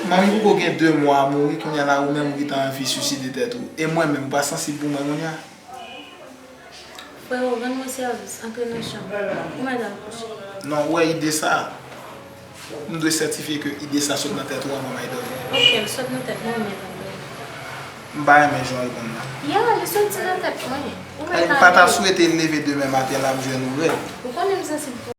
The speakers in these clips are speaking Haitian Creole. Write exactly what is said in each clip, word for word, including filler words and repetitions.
Manmi poko gen de mwa mouri, kounye a la ou menm ou gentan anvi swiside tèt ou. E mwen menm, ou pa sansib pou mwen kounye a? Frewo, rann mwen sèvis, antre nan chanm. Ou mèt al kouche. Non, ou wè ide sa a? M dwe sètifye ke ide sa sot nan tèt ou anvan m al dòmi. Ok, l sot nan tèt mwen, ou mèt al dòmi. M pa renmen jan w reponn nan. Ya, li soti nan tèt mwen. Ou mèt al dòmi. M pa ta swete leve demen maten la m jwenn ou rèd. Ou konnen m sansib pou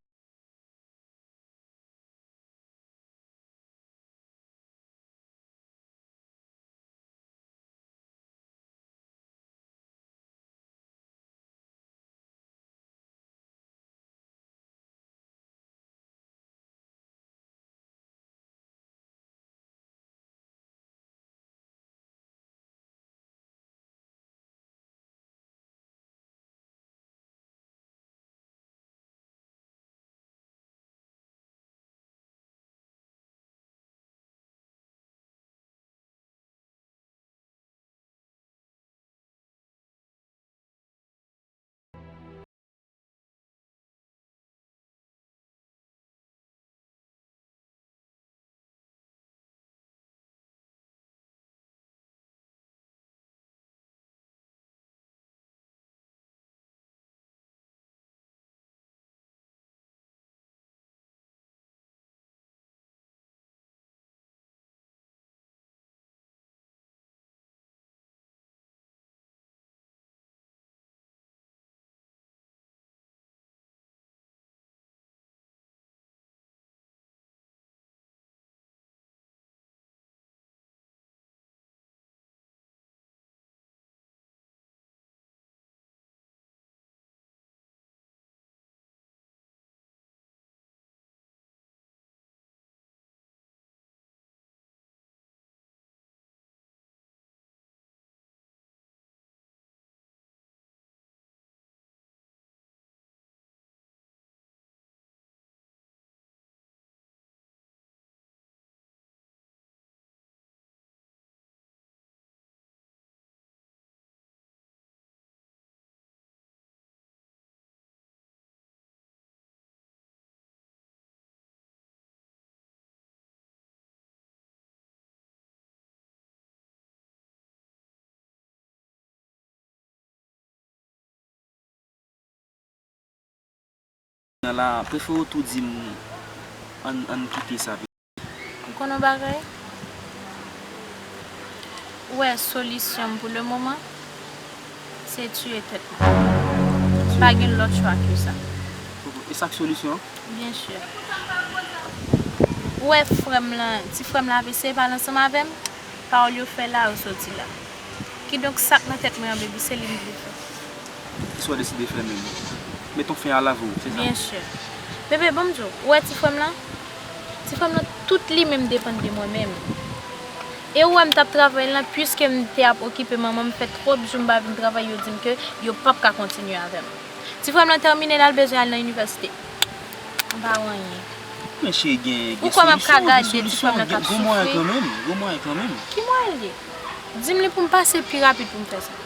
Nan la, prefere w tou di m, ann, ann kite sa. Ou konn yon bagay? Ou wè solisyon m pou le moman, se tiye tèt mwen. Pa gen lòt chwa ke sa. E sa k solisyon an? Byen si. Ou wè frè m lan, ti frè m lan ap eseye pale ansanm avè m, pawòl yo fè la, yo soti la. Kidonk sa k nan tèt mwen an, baby, se li m vle fè. Kisa w deside fè menm? Met yon fen a lavi w, se sa? Byen si. Bebe, ban m di w, ou wè ti frè m lan? Ti frè m lan, tout li menm depann de mwen menm. E ou wè m t ap travay lan, piske m te ap okipe manman m, fè twòp jou m pa vin travay, yo di m ke yo p ap ka kontinye avè m. Ti frè m lan tèmine l, al bezwen al nan inivèsite. M pa wè anyen. Men cheri, gen, gen solisyon, gen solisyon, gen, gen mwayen kanmenm, gen mwayen kanmenm. Ki mwayen l ye? Di m li pou m pase pi rapid pou m fè sa.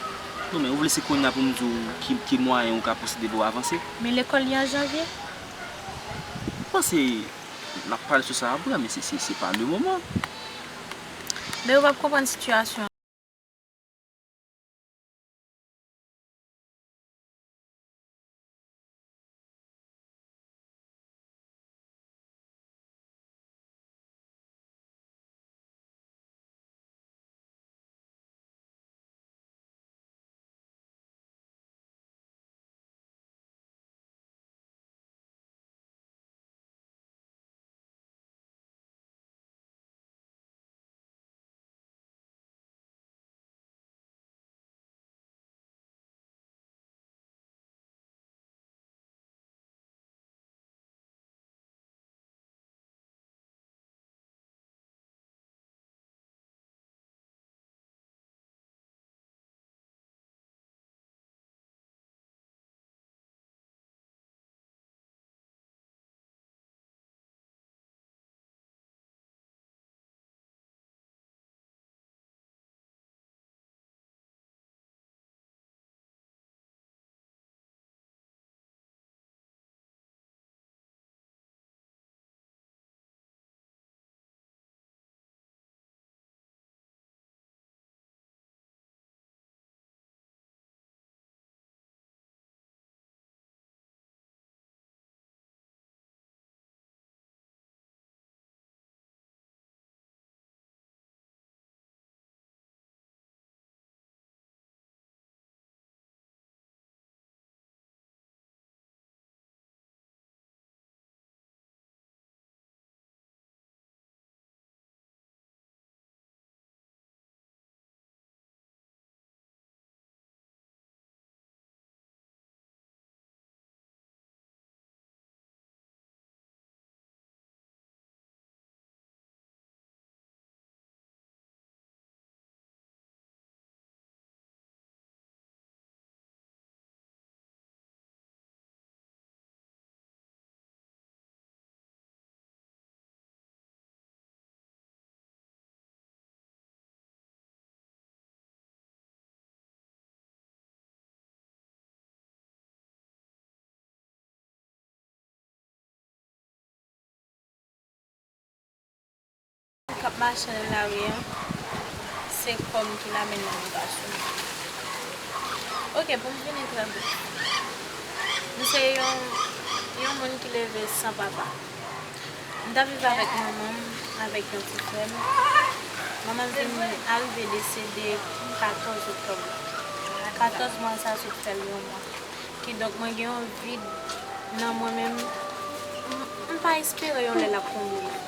Non, men ou vle se kounye a pou m di w ki, ki mwayen ou ka posede pou w avanse? Men lekòl li an janvye. M panse n ap pale sou sa apre, men se, se, se pa le moman. Men ou p ap konprann sitiyasyon an. Mache nan lari an, se kò m ki la, men non m pa sou. Oke, pou m vini trè brèf. M se yon, yon moun ki leve san papa. M t ap viv avèk manman m, avèk yon ti frè m. Manman m vin arive desede katòz oktòb la. Katòz mwa sa sot fè l yon mwa. Kidonk, mwen gen yon vid nan mwen menm. M, m pa espere yon lè l ap konble.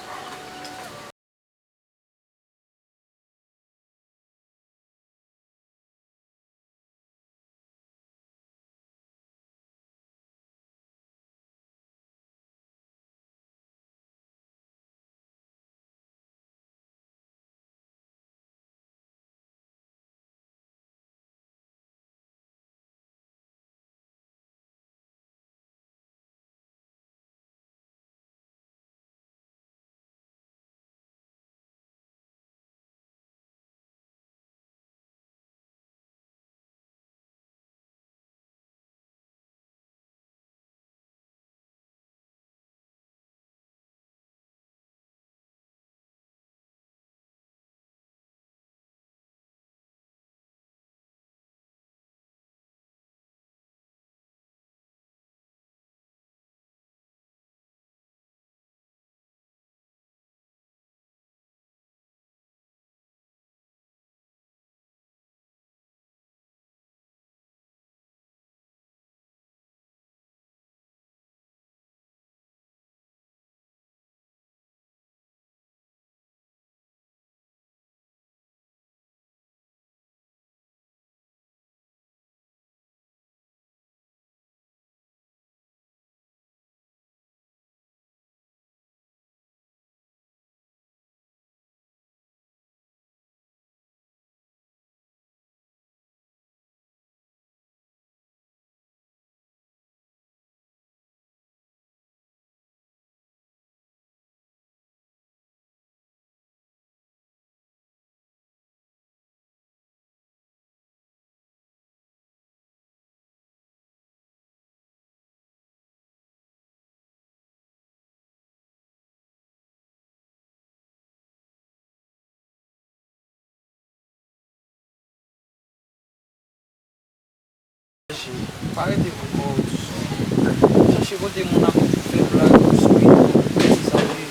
Chache, pa rete pou kò w tou sou li. Chache kote moun ap fè blag tou sou li. Se sa w ye.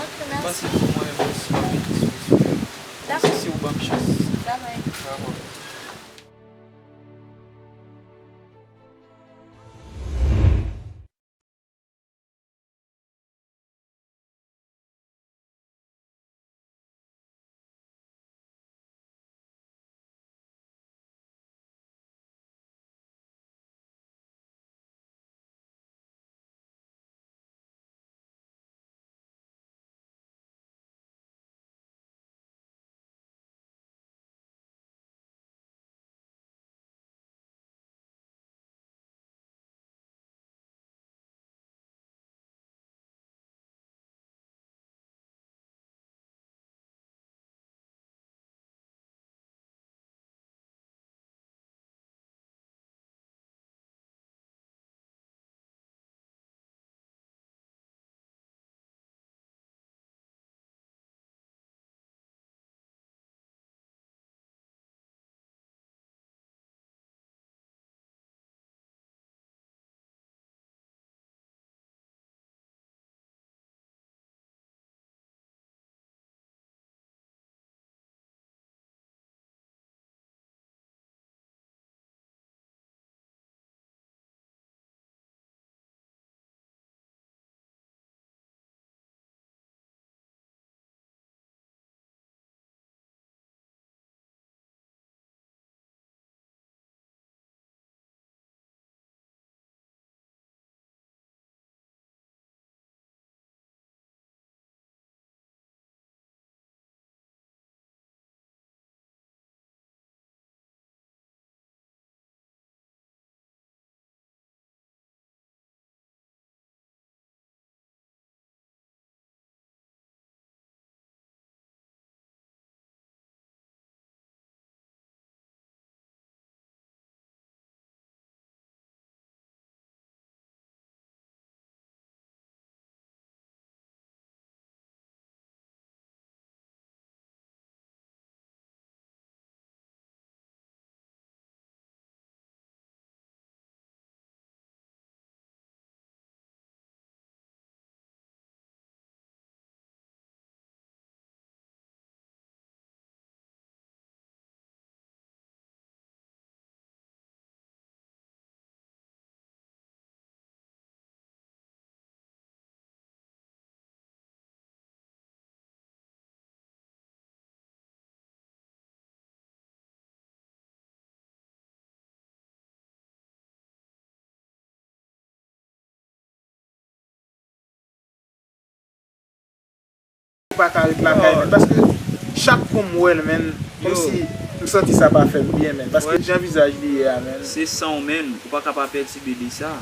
Ok, mèsi. Pase pou mwen, mèsi, pa vin sou li. Dakò. Mèsi si w ban m chans. Babay. Dakò. Pa ka ret lakay, men, paske chak kou m wè l, men, kòmsi m santi sa pa fè m byen, men, paske jan vizaj li ye a, men. Se san w, men, ou pa ka pa pètibe de sa.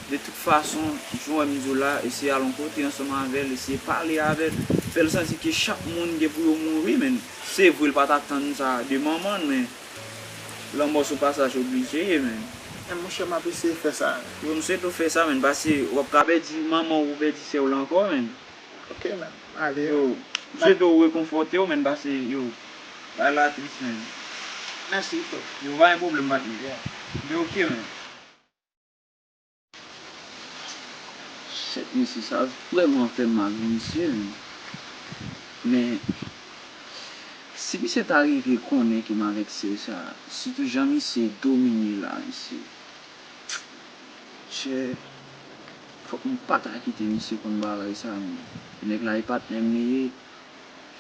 De tout fason, jan w wè m di w la, eseye al yon kote ansanm avè l, eseye pale avè l, fè l santi ke chak moun gen pou yo mouri, men. Se vre, l pa t atann sa de manman l, men lanmò se yon pasaj oblije ye, men. Men monchè, m ap eseye fè sa. Yo, m swete w fè sa, men, paske w ap ka pèdi manman w ou pèdi sè w la ankò, men. Ok, men. Ale. Yo, m swete w rekonfòte w, men, paske, yo, bagay la tris, men. Mèsi, frè. Yo, pa gen pwoblèm, patnè. Yo, ok, men. Shit, mesye, sa vrèman fè m mal pou misye, men. Men, si misye ta rive konnen ke m avèk sè sa, sitou jan misye domine la, mesye. Chè, fòk m pa ta kite misye konn bagay sa, men. Nèg la e patnè m li ye,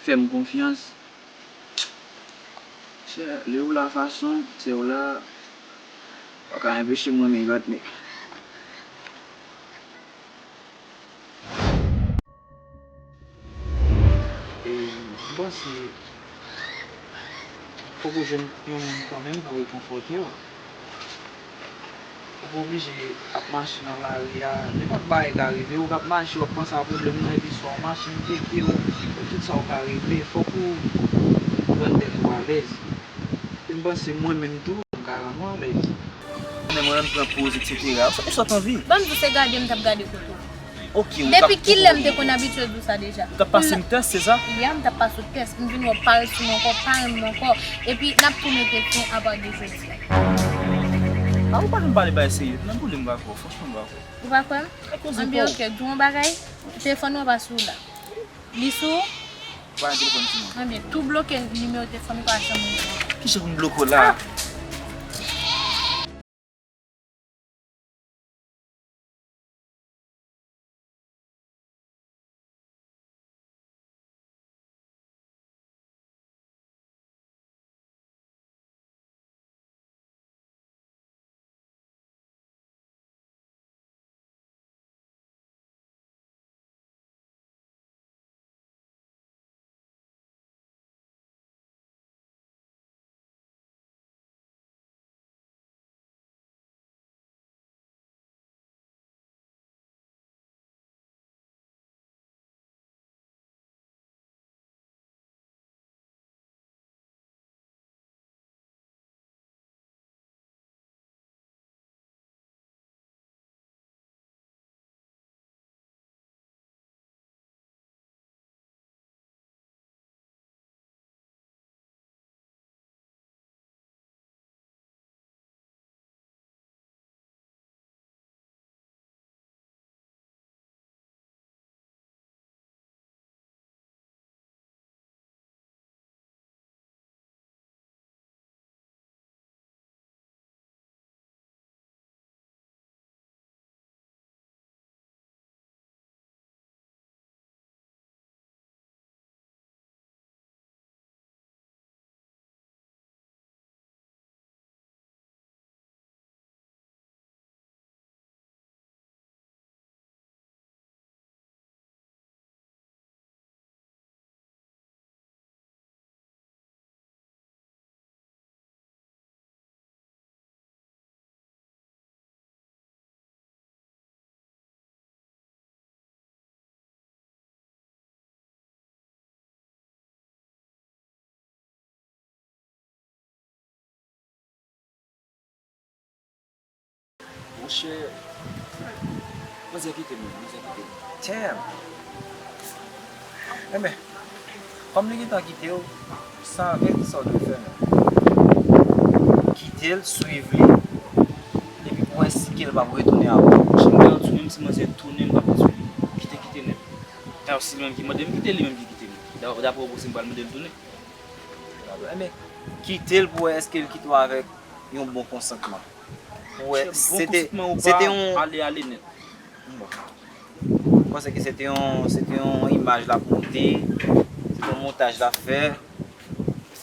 fè m konfyans. Chè, lè ou la fason, se ou la, pa ka enpeche m renmen patnè. E, m panse, fòk ou jwenn yon moun kanmenm pou rekonfòte w. Ou pa oblije ap mache nan lari a, nenpòt bagay ka rive, ou k ap mache, w ap panse a pwoblèm nan, epi swa w mache, m pete w, tout sa w ka regle, fòk ou rann tèt ou alèz. E m panse mwen menm tou, m ka rann ou alèz. Men mwen menm pran poz, etsetera. Ou sa w t anvi? Ban m di w, se gade m t ap gade kote w. Ok, ou t ap. Depi kilè m te konn abitye di w sa deja? Ou t ap pase m tès, se sa? Ya, m t ap pase w tès. M vin wè w pa ret sou mwen ankò, pa renmen mwen ankò. Epi n ap tou mete fen apati de jodi a. A, ou pa janm pale bagay serye. Nan boule m pa kwè w, franchman m pa kwè w. Ou pa kwè m? Anbyen, ok, di w yon bagay. Telefòn mwen pa sou la. Li sou ou? Ou pa gen telefòn sou mwen. Anbyen, tou bloke nimewo telefòn ou pa janm rele mwen. Kijan pou m bloke w la? Ah! Monchè, manzè kite m, manzè kite m. Damn! Enben, kòm li gentan kite w, sa, gade sa w dwe fè, men. Kite l, swiv li, epi pou wè si ke l p ap retounen ankò. Monchè, m garanti w, menm si manzè tounen, m p ap ret sou li. Kite, kite nèt. Dayè, si li menm ki mande m kite, li menm ki kite m. Da-, daprè w, w panse m pral mande l tounen? Enben, kite l pou wè èske l kite w avèk yon bon konsantman. Pou wè, se te, se te yon, ale, ale nèt. Bon. M panse ke se te yon, se te yon imaj l ap monte, se te yon montaj l ap fè.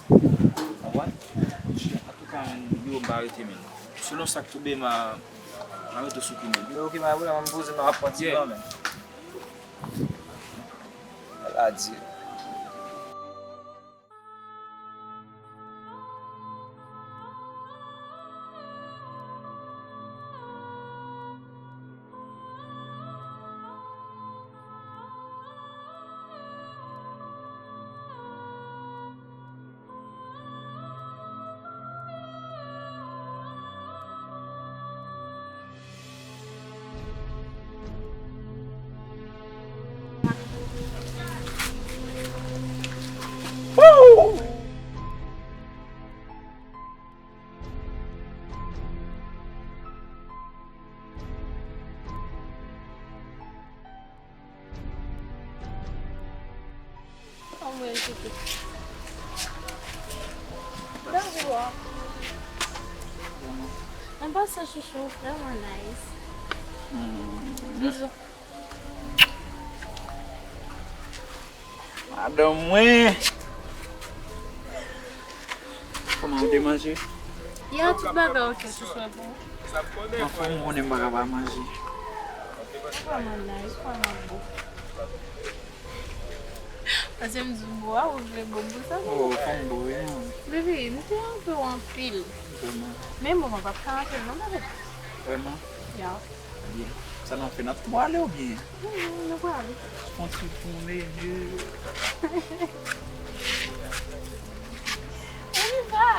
Konprann? Antouka, men, yo, m pa rete, men. Selon sa k tonbe, m a, m a rete sou kou, men. Ok, m a, m poze, m ap pran ti tan, men. Ala di. Bonjou. An pasan, chouchou, vrèman nice. Bizou. Madanm mwen. Kòman ou te manje? Ya, tout bagay ok, chouchou, e pou ou? Anfòm, ou konnen m pa ka pa manje. Vrèman nice, vrèman bon. Paske m di w, bo a, ou vle bo m pou sa, non? Oh, fò m bo, wi, man. Baby, m te anvi w anpil. Vrèman. Men bon, mwen p ap ka anpil, non, baby. Vrèman? Ya. Byen. Sa n ap fè, n ap prale oubyen? Wi, wi, nou prale. Fon ti tounen, je. On y va.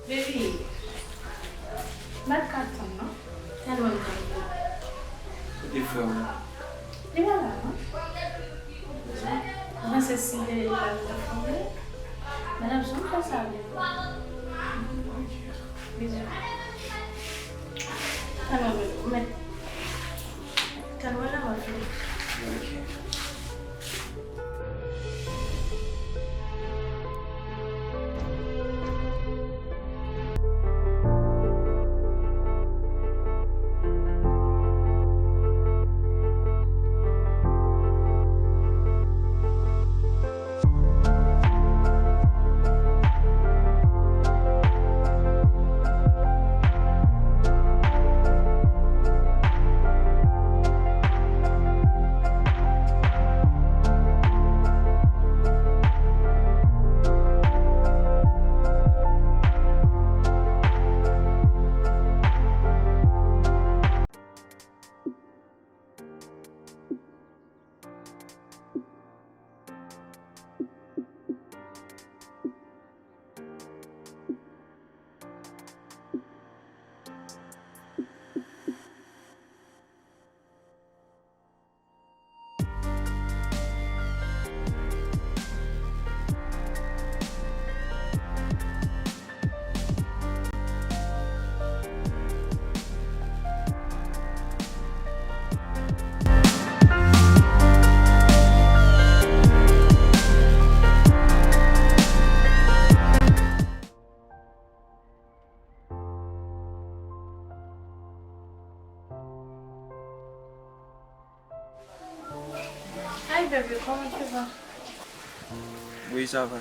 Baby, bat kat fanm nan. Tèlman m kontan. Kote frè w la? Li pa la, non. Ou panse si li te la, li t ap fè anyen? Mwen ap janm fè sa avè w. Bizou. Talè w mèt, talè w la w ap fè. Ok. Sa va.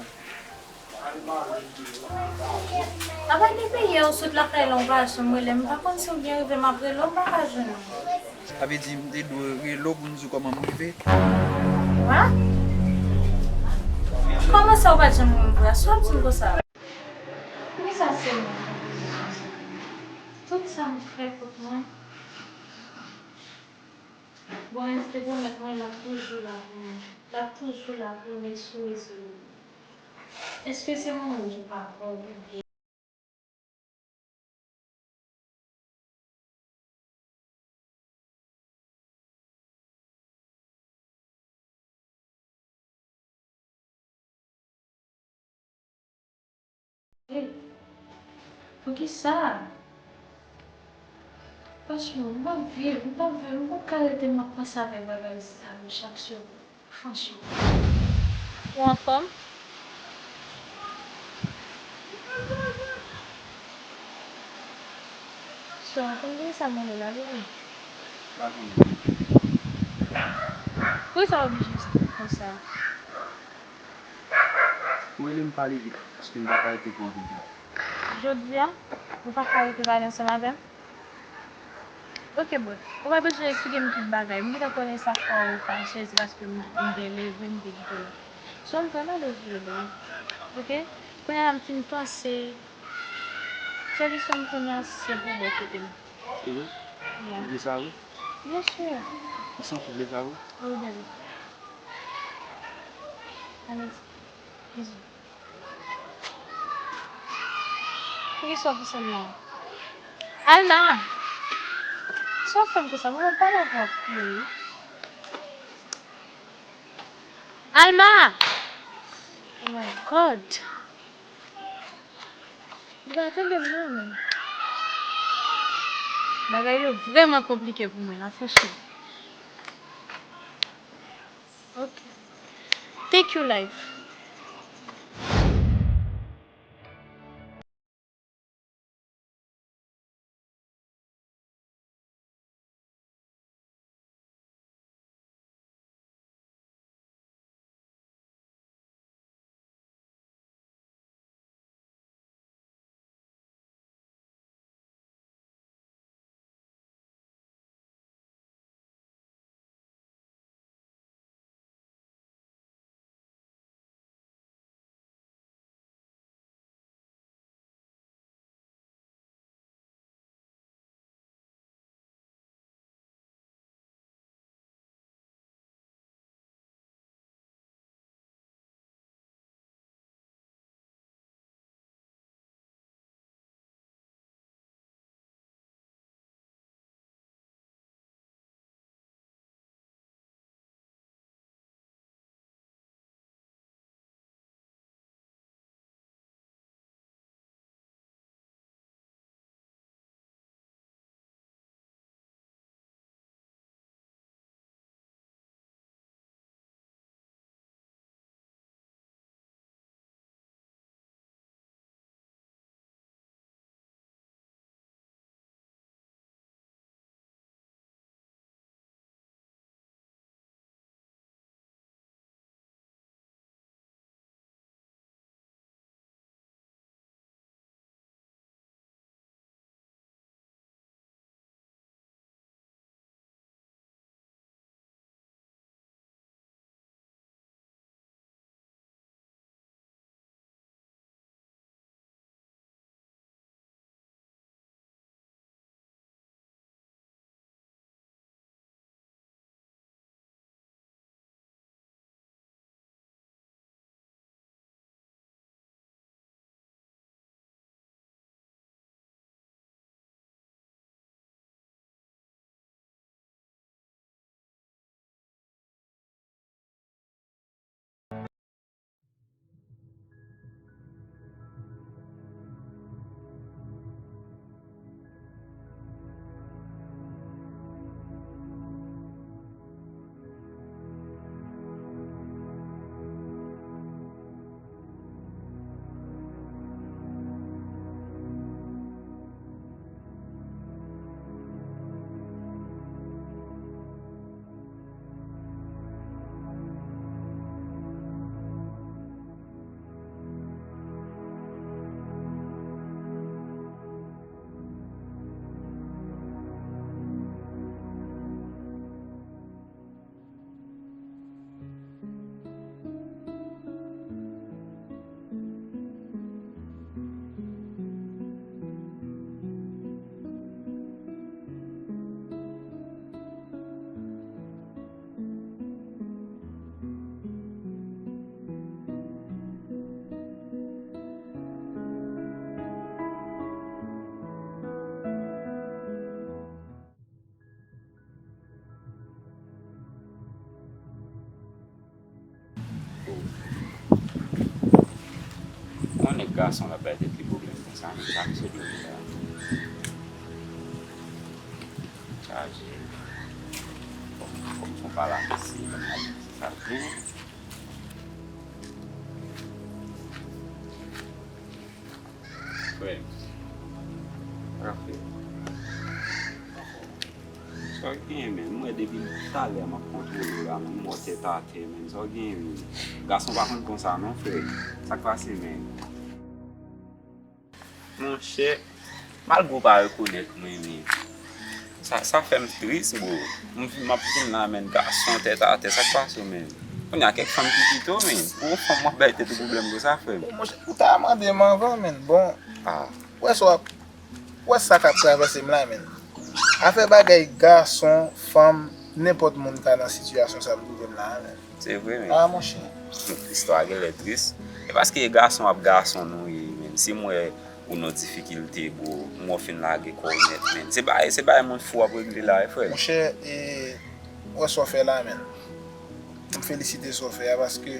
Apa depi yè ou sot lakay la ou pa janm rele m, m pa konn si w byen rive m ap rele w, m pa ka jwenn ou. Sa vle di m te dwe rele w pou m di w kòman m rive? Wa? Kòman sa ou pa t janm wè m vre? Sa w ap di m konsa? Poukisa se mwen? Tout sa m fè kont mwen. Bon, Ernst te pwomèt mwen l ap toujou la pou mwen. L ap toujou la pou mwen sou rezo yo. Èske se mwen menm ki pa bon oubyen? Hey, poukisa? Franchman, m p ap viv, m p ap viv, m p ap ka rete m ap panse avèk bagay sa yo chak jou. Franchman. Ou anfòm? Sè, ou konn poukisa m rele w la, bebe? Pa konnen. Poukisa w oblije konsa? Ou rele m pale vit, paske m pa ka rete pou anpil tan. Jodi a, ou pa ka rete pale ansanm avè m? Ok, bro. Ou pa bezwen eksplike m tout bagay. M gentan konnen sa fè w fache, se paske m, m te leve, m te kite w. So, m vrèman bezwen w, bro. Ok? Kounye a m fin panse, solisyon m kounye a, se pou bò kote m. Mhm. Yeah. Ou di sa vre? Byen si. Ou santi w vle sa vre? Wi, bebe. Alèz. Bizou. Poukisa w fè sa la? Alma! Sa w fè m konsa? Mwen pa la pou ap kriye. Alma! Oh my God! Li pa tande m non, men. Bagay yo vrèman konplike pou mwen la, franchman. Ok. Thank you, life. Nèg gason la bay tèt li pwoblèm konsa, men sa misye dwe la. Chaje. Fòk, fòk m pale ak misye, fòk m pale ak misye sa l gen. Frè m. Sa k ap fèt? Sa w gen, men? M wè depi talè m ap kontwole w la, men m wè w tèt atè, men. Sa w gen, men? Gason pa konn konsa non, frè. Sa k pase, men? Monchè, malgre w pa rekonèt mwen, men sa, sa fè m tris, bro. M, m ap vin la, men, gason tèt atè, sa k pase w, men? Kounye a kèk fanm ki kite w, men. Pou yon fanm w ap bay tèt ou pwoblèm konsa, frè m. Bon, monchè, ou ta mande m anvan, men. Bon, ah, wè sa w ap Ou wè sa k ap travèse m la, men. Afè bagay gason, fanm, nenpòt moun ka nan sitiyasyon sa m twouve m la a, men. Se vre, men. Ah, monchè. Istwa a genlè tris. E paske gason ap gason nou ye, men. Si m wè ou nan difikilte, bro, m wè w fin lage kò w nèt, men. Se bagay, se bagay moun fou ap regle la, wi, frè m. Monchè, e, ou wè sa w fè la, men. M felisite sa w fè a paske,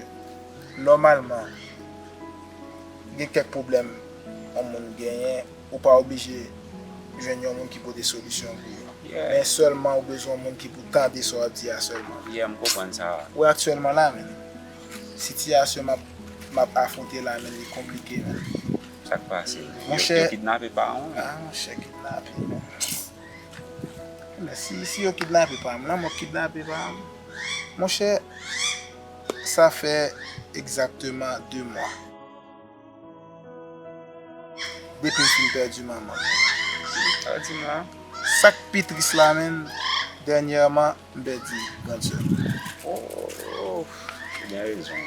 nòmalman, gen kèk pwoblèm yon moun genyen, ou pa oblije jwenn yon moun ki pote solisyon pou yo. Yeah. Men sèlman ou bezwen yon moun ki pou tande sa w ap di a sèlman. Yeah, m konprann sa. Ou wè aktyèlman la, men, sitiyasyon m ap, m ap afwonte la, men, li konplike, men. Sa k pase, men? Yo, monchè, yo kidnape paran w, men. Ah, monchè, kidnape, men. Men si, si yo kidnape paran m, lanmò k kidnape paran m. Monchè, sa fè egzakteman de mwa depi m fin pèdi manman m. Sa di m la? Sa k pi tris la, menm, dènyèman, m pèdi grann sè m. Oh, ou gen rezon.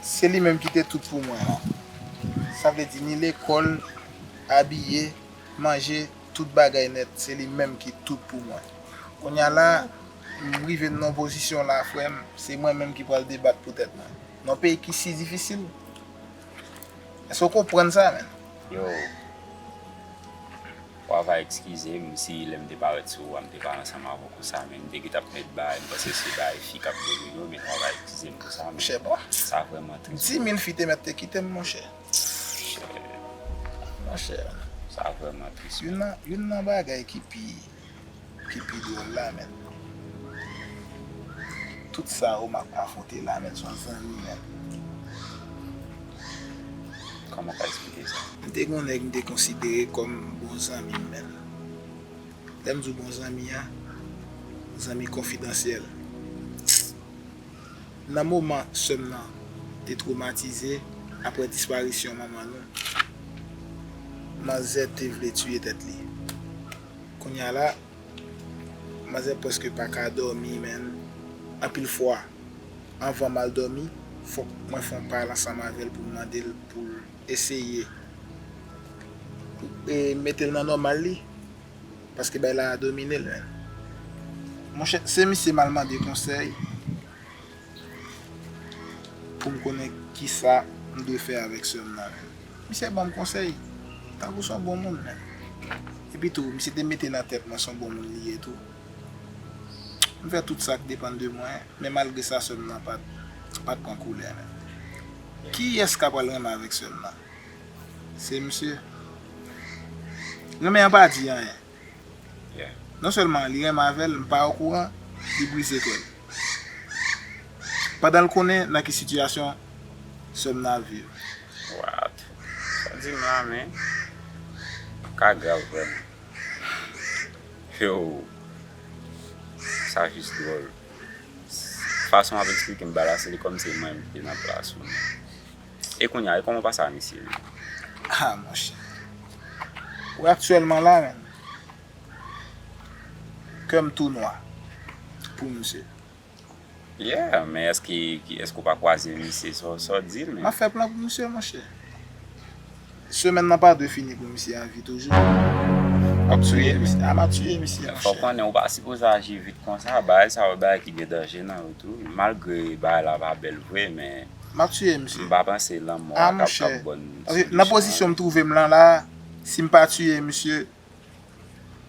Se li menm ki te tout pou mwen an. Sa vle di ni lekòl, abiye, manje, tout bagay nèt, se li menm ki tout pou mwen. Kounye a la, m rive nan yon pozisyon la, frè m, se mwen menm ki pral debat pou tèt mwen. Nan yon peyi ki si difisil. Èske w konprann sa, menm? Yo, w ava eskize m si lè m te parèt sou ou a, m te pale ansanm avè w konsa, men m te gentan ap mèt bay, m panse se bay fi k ap domine w, men w ava eskize m pou sa, men. Monchè, bon. Sa vrèman tris. Di mil fi te mèt te kite m, monchè. Monchè. Sa vrèman tris. Youn nan, youn nan bagay ki pi, ki pi dwòl la, men. Tout sa ou m ap afwonte la, men, se yon zanmi, men. Kòman w ka eksplike sa? M te gen yon nèg m te konsidere kòm bon zanmi m, men. Lè m di w bon zanmi a, zanmi konfidansyèl. Nan moman sè m nan te twomatize apre disparisyon manman nou, manzè te vle tiye tèt li. Kounye a la, manzè prèske pa ka dòmi, men anpil fwa, anvan m al dòmi, fòk mwen fè yon pale ansanm avè l pou m mande l pou l eseye, e, mete l nan nòmal li. Paske bagay la domine l, men. Monchè, se misye m al mande konsèy pou m konnen kisa m dwe fè avèk sè m nan, men. Misye ban m konsèy, tankou se yon bon moun, men. Epi tou, misye te mete nan tèt mwen se yon bon moun li ye tou. M fè tout sa k depann de mwen, men malgre sa, sè m nan pa t, pa t pran koulè, men. Kiyès k ap pral renmen avèk sè m nan? Se misye. Renmen an pa di anyen. Yeah. Non sèlman li renmen avè l, m pa okouran, li brize kè l. Pandan l konnen nan ki sitiyasyon sè m nan ap viv. What? Sa di m la, men. Ka grav vrèman. Yo. Sa jis dwòl. Fason w ap eksplike m bagay la, se li kòm se mwen menm ki te nan plas ou, men. E kounye a, e kòman w pase a misye, men? Ah, monchè. Ou aktyèlman la, men. Kè m tou nwa pou misye. Yeah, men èske, èske w pa kwaze misye? Sa w, sa w di l, men? M ap fè plan pou misye, monchè. Semèn nan pa dwe fini pou misye an vi toujou. W ap touye misye? A, m ap touye misye, monchè. Fò w konnen, ou pa sipoze aji vit konsa. Bagay sa yo, bagay ki gen danje nan yo tou. Malgre bagay la pa bèl vre, men m ap touye misye. M pa panse lanmò a k ap, k ap bon solisyon. Nan pozisyon m twouve m lan la, si m pa touye misye,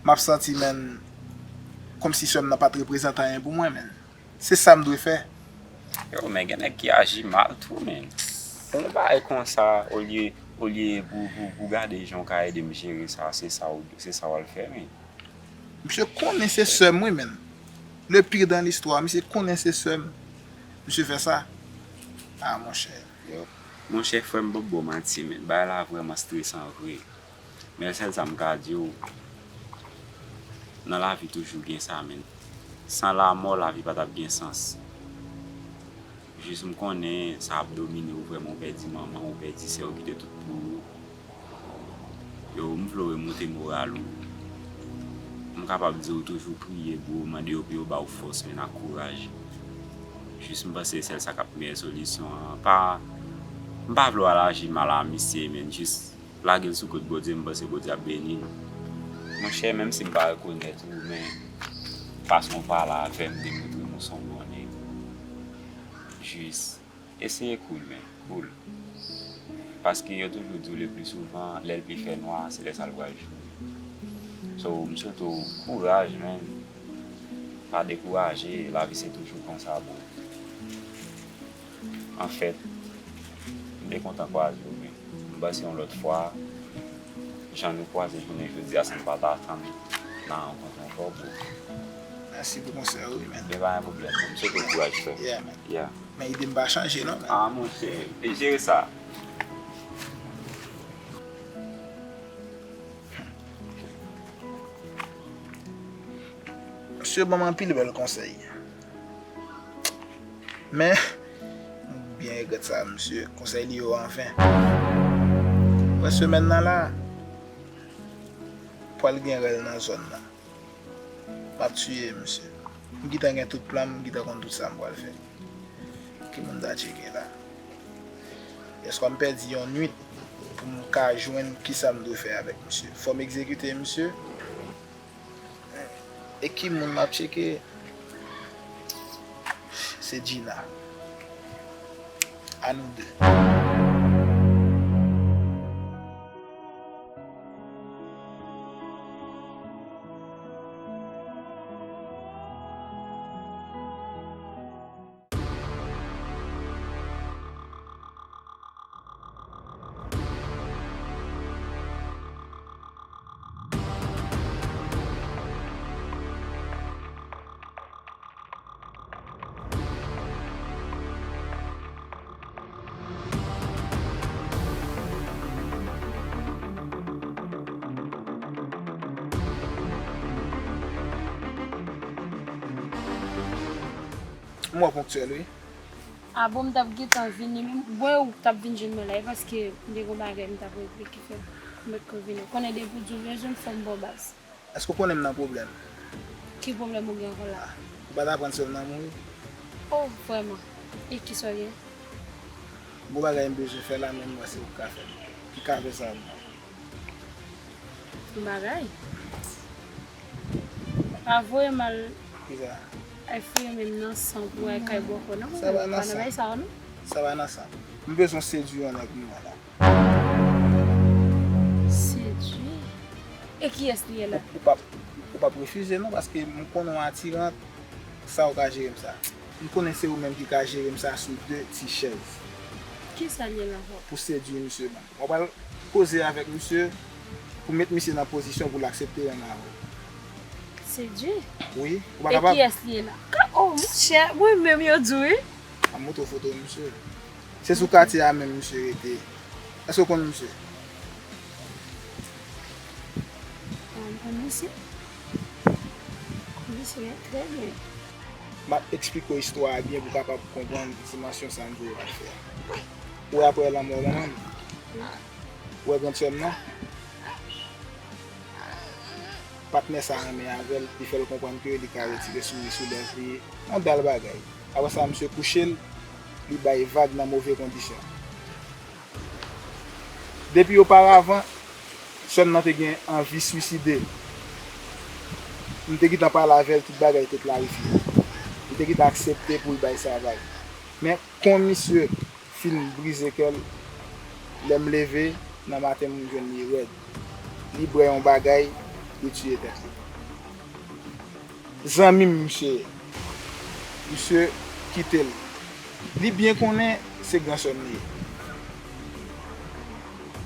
m ap santi, men, kòmsi sè m nan pa t reprezante anyen pou mwen, men. Se sa m dwe fè. Yo, men gen nèg ki aji mal tou, men. Yon bagay konsa, olye, olye pou, pou, pou gade jan w ka ede m jere sa, se sa w, se sa w al fè, men. Misye konnen se sè m, wi, menn. Le pire dans l'histoire, misye konnen se sè m. Misye fè sa. Ah, monchè. Yo. Monchè, frè m, p ap ba w manti, men. Bagay la vrèman stresan vre. Men sèl sa m ka di w, nan lavi toujou gen sa, men. San lanmò, lavi pa t ap gen sans. Jis m konnen sa ap domine w vrèman, ou pèdi manman, ou pèdi sè, ou kite tout pou ou. Yo, m vle w remonte moral ou. M kapab di w toujou priye, bro, mande yo pou yo ba w fòs, men ak kouraj. Jis m panse sèl sa k ap meyè solisyon an. Pa, m pa vle w al aji mal a misye, men jis lage l sou kont Bondye, m panse Bondye ap beni l. Monchè, menm si m pa rekonèt ou, men fason w pale avè m demontre m ou se yon bon nèg. Jis eseye cool, men, cool. Paske yo toujou di w le pli souvan, lè l pi fè nwa, se lè sa l pral jou. So, m swete w kouraj, men. Pa dekouraje, lavi se toujou konsa, bro. Anfèt, m te kontan kwaze w, men m panse yon lòt fwa, jan nou kwaze jounen jodi a, sa m pa ta atann n a rankontre ankò, bro. Mèsi pou konsèy ou, wi, men. Men pa gen pwoblèm, men. M swete w kouraj, frè. Yeah, men. Yeah. Men ide m pa chanje, non, men. Ah, monchè, e jere sa. Misye ban m anpil bèl konsèy. Men, m byen regrèt sa, misye. Konsèy li yo anven. Wè semèn nan la, pral gen rèl nan zòn nan. M ap tiye misye. M gentan gen tout plan m, m gentan konn tout sa m pral fè. Ki moun ta tcheke la? Èske m pèdi yon nwit pou m ka jwenn kisa m dwe fè avèk misye? Fò m egzekite misye? E ki moun m ap tcheke? Se Gina. A nou de. M wè ponktyèl, wi. A bon, m t ap gentan vini, men m wè ou t ap vin jwenn mwen la, e paske m te gen yon bagay m t ap regle ki fè m potko vini. Ou konnen depi w di w bezwen m, fò m ba w baz. Èske w konnen m nan pwoblèm? Ki pwoblèm ou gen ankò la? Ou pa t aprann sè m nan mouri? Oh, vrèman? E kisa w gen? Gon bagay m bezwen fè la, men m wè se ou k ka fè l. Ki ka fè sa pou mwen? Yon bagay? Pa voye m al Kisa? Ay fouye menm nan san pou wè kay bòkò non. Sa va nan Pa nan san. Bagay sa non. Sa va nan san. M bezwen sedui yon nèg m wè la. Sedui? E kiyès li ye la? Ou p ap, ou p ap refize non, paske m konnen w atiran, sa ou ka jere m sa. M konnen se ou menm ki ka jere m sa sou de ti chèz. Kisa li ye la ankò? Pou sedui misye ban. W ap al koze avèk misye pou met misye nan pozisyon pou l aksepte rann avè w. Sedui? Wi, ou pa E kapab? Kiyès li ye la? Ka, oh, monchè, mwen menm yo di w, wi. M ap montre w foto misye. Se sou katye a menm misye rete. Èske w konn misye? Ah, m konn misye. Misye trè byen. M ap eksplike w istwa a byen pou w kapab konprann dimansyon sa m di w al fè a. Ou wè aprè lanmò manman m, ou wè grann sè m nan? Patnè sa renmen avè l, li fè l konprann ke li ka retire souri sou lèv li, yon dal bagay. Apre sa, misye kouche l, li bay vag nan move kondisyon. Depi oparavan, sè m nan te gen anvi swiside. M te gentan pale avè l, tout bagay te klarifye. Li te gentan aksepte pou l bay sa vag. Men kon misye fin brize kè l, lè m leve nan maten m jwenn li rèd. Li bwè yon bagay, li tiye tèt li. Zanmi m misye ye. Misye kite l. Li byen konnen se gran sè m li ye.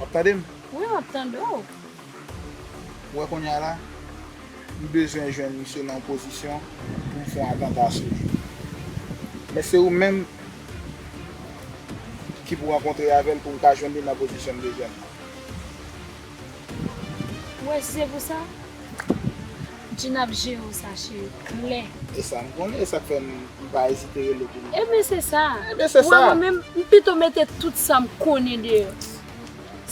W ap tande m? Wi, m ap tande w. Ou wè kounye a la, m bezwen jwenn misye nan yon pozisyon pou m fè yon atanta sou li. Men se ou menm ki pou rankontre avè l pou m ka jwenn li nan pozisyon m bezwen l. Ou wè, si se pou sa, Djina ap jere w sa, cheri, klè. E sa m konnen, e sa k fè m, m pa ezite rele pou li. Ebyen, se sa. Ebyen, se sa. Ou wè, mwen menm, m pito mete tout sa m konnen deyò.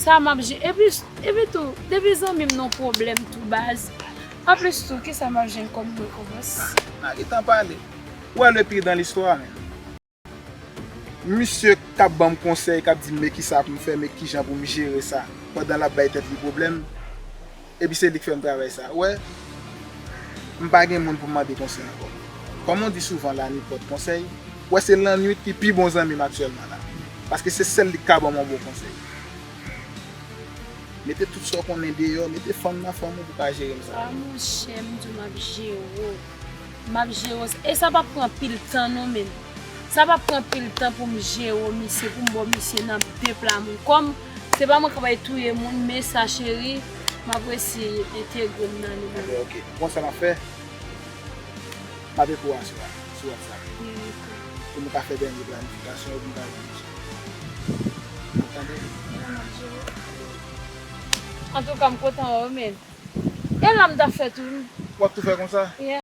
Sa m ap jere. Epi, epi tou, depi zanmi m nan pwoblèm tou baz. Anplis tou, kisa m ap jwenn kòm rekonpans? N a gentan pale. Ou wè le pire dans l'histoire, men. Misye k ap ban m konsèy, k ap di m men kisa pou m fè, men kijan pou m jere sa, pandan l ap bay tèt li pwoblèm, epi se li k fè m travay sa. Ou wè, m pa gen moun pou m mande konsèy ankò. Comme on dit souvent, la nuit porte conseil. Ou wè, se lannwit ki pi bon zanmi m aktyèlman la. Paske se sèl li k ka ban m yon bon konsèy. Mete tout sa w konnen deyò, mete fanm nan fanm ou pou ka jere m sa. A, monchè, m di w m ap jere w. M ap jere w. E sa p ap pran pil tan non, men. Sa p ap pran pil tan pou m jere w, misye, pou m ba w misye nan de pla moun. Kòm se pa mwen k ap touye moun, men sa, cheri, m ap eseye entegre m nan li. Ebyen, oke. Bon, sa n ap fè? M ap ekri w aswè a sou WhatsApp. Pou nou ka fè dènye planifikasyon yo pou nou ka jwenn misye. Tande? Antouka, m kontan wè w, men. E la m t ap fè tou. W ap tou fè konsa? Yeah.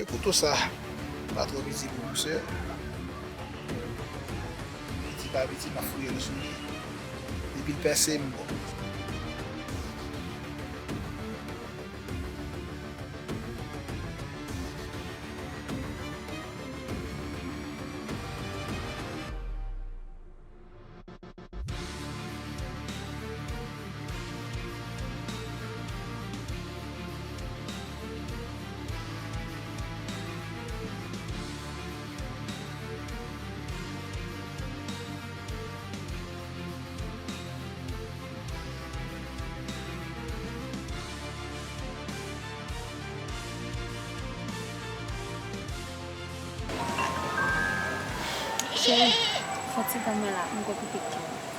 Kouto sa pa twò piti pou pousè. Piti pa piti, m ap fouye l sou li. Depi l pèse, m bon. Cheri, fon ti tan mwen la, m gon pitit kè.